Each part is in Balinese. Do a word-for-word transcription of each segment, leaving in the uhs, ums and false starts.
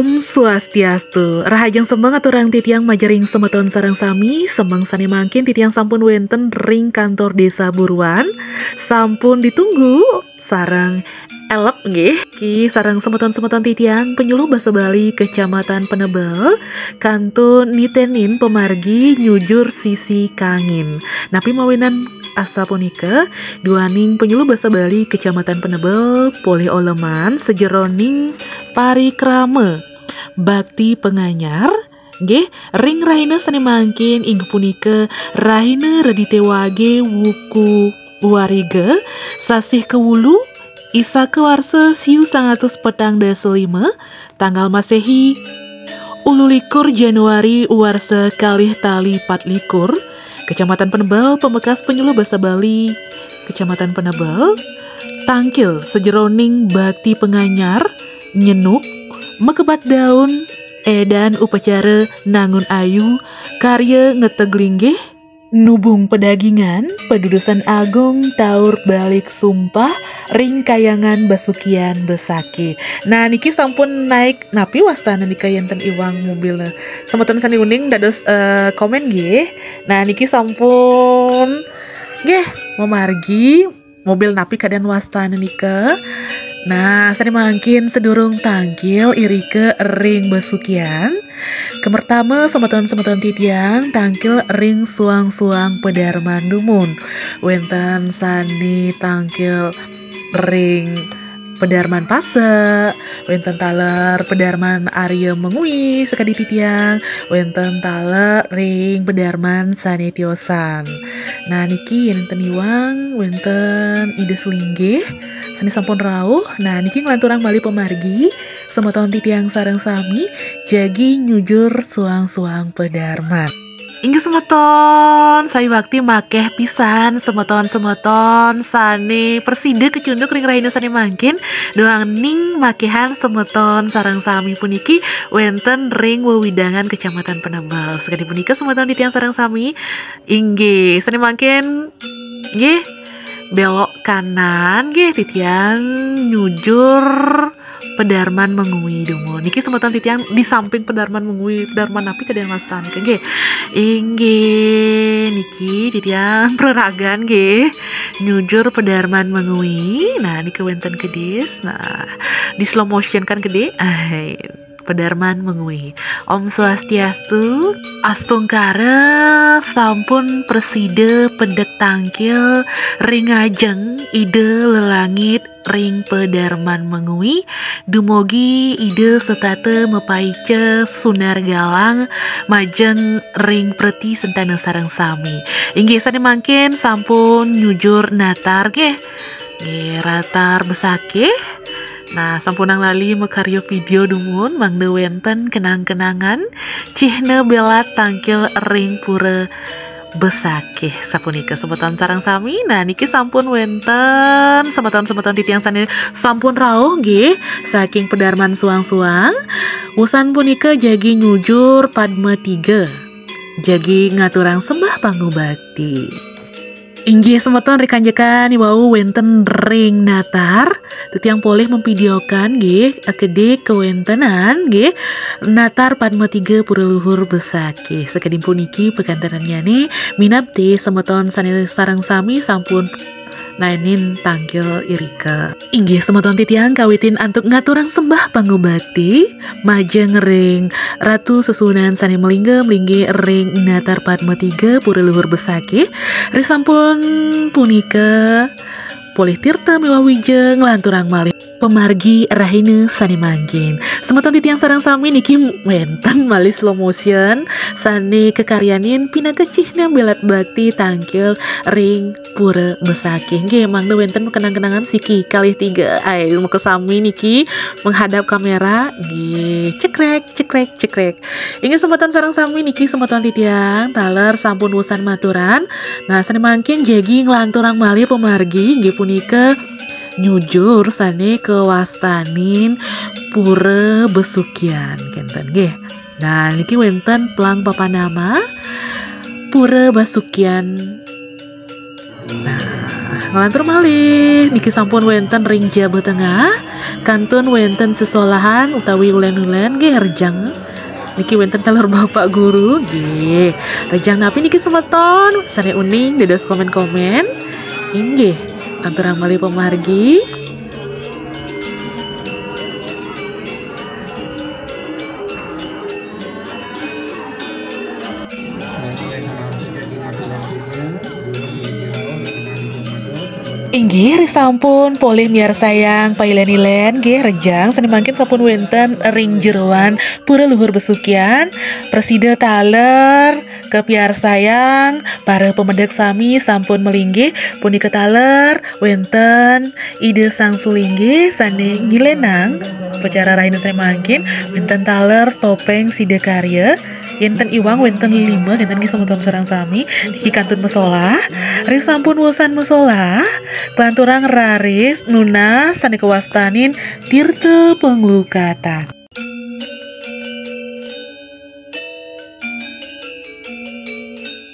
Om Swastiastu. Rahajeng semeng aturang titiang majeng ring semeton sareng sami, semeng sane mangkin titiang sampun wenten ring kantor Desa Buruan, sampun ditunggu sareng elep nggih. Ki sareng semeton-semeton titiang penyuluh basa Bali Kecamatan Penebel, kantun nitenin pamargi nyujur sisi kangin. Napi mawinan asapunika, duaning penyuluh basa Bali Kecamatan Penebel polih oleman sajeroning parikrama bakti panganyar, nggih, ring rahina sane mangkin inggih punika rahina Redite Wage Wuku Wariga, sasih kawulu, Isaka warsa siu sangatus petang dasa lima, tanggal Masehi, ululikur Januari warsa kalih tali patlikur, Kecamatan Penebel, pamekas penyuluh basa Bali Kecamatan Penebel, tangkil sajeroning bakti panganyar, nyenuk, makebat daun, edan upacara nangun ayu, karya ngeteg linggih, nubung pedagingan, padudusan agung, taur balik sumpah, ring kayangan basukian besakih. Nah, niki sampun naik napi wastana nika yenten iwang mobilnya. Semeton sane uning dados, eh, komen nggih. Nah, niki sampun nggih mamargi mobil napi kaden wastana nika. Nah, sane mangkin sedurung tangkil irika ring besukian. Kemertama semeton-semeton titiang tangkil ring suang-suang pedarman dumun. Wenten sane tangkil ring pedarman pasa, wenten taler pedarman Arya Mengwi sakadi titiang, wenten taler ring pedarman sane tiosan. Nah, niki yen wenten iwang, wenten Ida Sulinggih sane sampun rauh. Nah, niki nglanturang malih pamargi semeton titiang sareng sami jagi nyujur suang-suang pedarman. Inggih semeton, sawi bakti makeh pisan semeton-semeton sane prasida kacunduk ring rahina sane mangkin, duaning makehan semeton sareng sami puniki wenten ring wewidangan Kecamatan Penebel. Sakadi punika semeton titiang sareng sami, inggih, sane mangkin, nggih, belok kanan, nggih, titiang nyujur Pedarman Mengwi dumun. Niki semeton titiang di samping Pedarman Mengwi, Pedarman napi kaden wastan nggih. Inggih, niki titiang praragan nggih. Nyujur Pedarman Mengwi. Nah, niki wenten kedis. Nah, di slow motion kan gede. Ai, Pedarman Mengwi. Om Swastiastu. Astungkara sampun prasida pedek tangkil ring ajeng Ida Lelangit ring Pedarman Mengwi, dumugi Ida setata mapaica sunar galang majeng ring preti sentana sareng sami. Inggih sane mangkin sampun nyujur natar nggih. Nggih, ratar besakih. Nah, sampunang lali makarya video dumun mangda wenten kenang-kenangan cihna belat tangkil ring pura besakih sapunika semeton sareng sami. Nah, niki sampun wenten semeton-semeton titiang sane sampun rauh nggih saking Pedarman suang-suang. Wusan punika jagi nyujur Padma Tiga. Jagi ngaturang sembah pangubakti. Inggih semeton rikanjekan iwau wenten ring natar. Titiang polih memvideokan nggih, akedik kewentenan nggih, natar Padma Tiga Pura Luhur Besakih. Sakadi puniki pekantenannyane, minab te semeton sane sareng sami sampun naenin tangkil irika. Inggih semeton titiang kawitin antuk ngaturang sembah pangubakti majeng ring Ratu Sesuunan sane malingga-malinggi ring natar Padma Tiga Pura Luhur Besakih. Risampun punika polih tirta miwah wija nglanturang malih pamargi rahina sane mangkin. Semeton titiang sareng sami niki wenten malih slow motion sane kakaryanin pinaka cihna belat bakti tangkil ring Pura Besakih. Nggih, mangda wenten kenang-kenangan siki kalih tiga. Ai, makasami niki menghadap kamera. Nggih, cekrek, cekrek, cekrek. Inggih semeton sareng sami niki semeton titiang taler sampun wusan maturan. Nah, sane mangkin jagi nglanturang malih pamargi inggih punika nyujur sane kawastanin Pura Besukian kenten nggih. Nah, niki wenten plang papanama Pura Basukian. Nah, nglantur malih niki sampun wenten ring jaba tengah. Kantun wénten sesolahan utawi ulén-ulén nggih rejang. Niki wénten taler Bapak Guru nggih. Rejang napi niki semeton? Sané uning dados komén-komén. Inggih, aturang malih pamargi. Inggih, risampun polih miarsayang pailén-ilén nggih rejang sané mangkin sampun wénten ring jeroan Pura Luhur Besukian, prasida taler kapiarsayang, para pamedek sami sampun malinggih, punika taler wénten Ida Sang Sulinggih sané ngilénang upacara rahina sané mangkin, wénten taler Topéng Sidakarya, yén ten iwang wénten lima, kénten nggih semeton sareng sami, niki kantun masolah, risampun wusan masolah, kalanturang raris nunas sané kawastanin tirta panglukatan.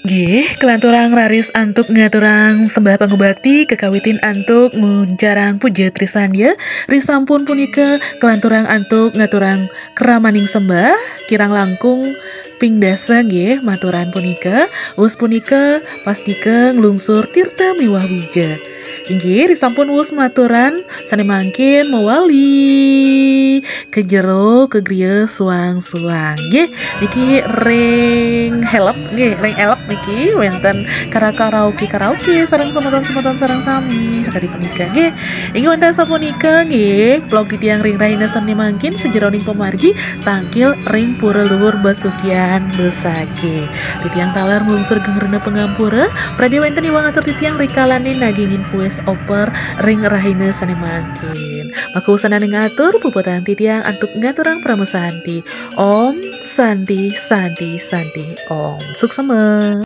Nggih, kalanturang raris antuk ngaturang sembah pangubakti, kakawitin antuk nguncarang puja trisandya, risampun punika kalanturang antuk ngaturang kramaning sembah, kirang langkung ping dasa nggih maturan punika, wus punika pastika nglungsur tirta miwah wija. Inggih, risampun wus maturan sané mangkin mawali ka jero ka griya suang-suang nggih. Niki ring élep nggih, ring élep niki wénten kara-, karaoke, karaoke sareng semeton-semeton sareng sami sakadi punika nggih. Inggih wantah sapunika nggih, vlog titiang ring rahina sané mangkin sajeroning pamargi tangkil ring Pura Luhur Besukian Besakih. Titiang taler nglungsur geng rena pangampura, pradé wénten iwang atur titiang rikalané nagingin voice over ring rahina sané mangkin. Maka wusanana ngatur, puputang titiang antuk ngaturang parama santi. Om Santi, Santi, Santi, Om. Suksema.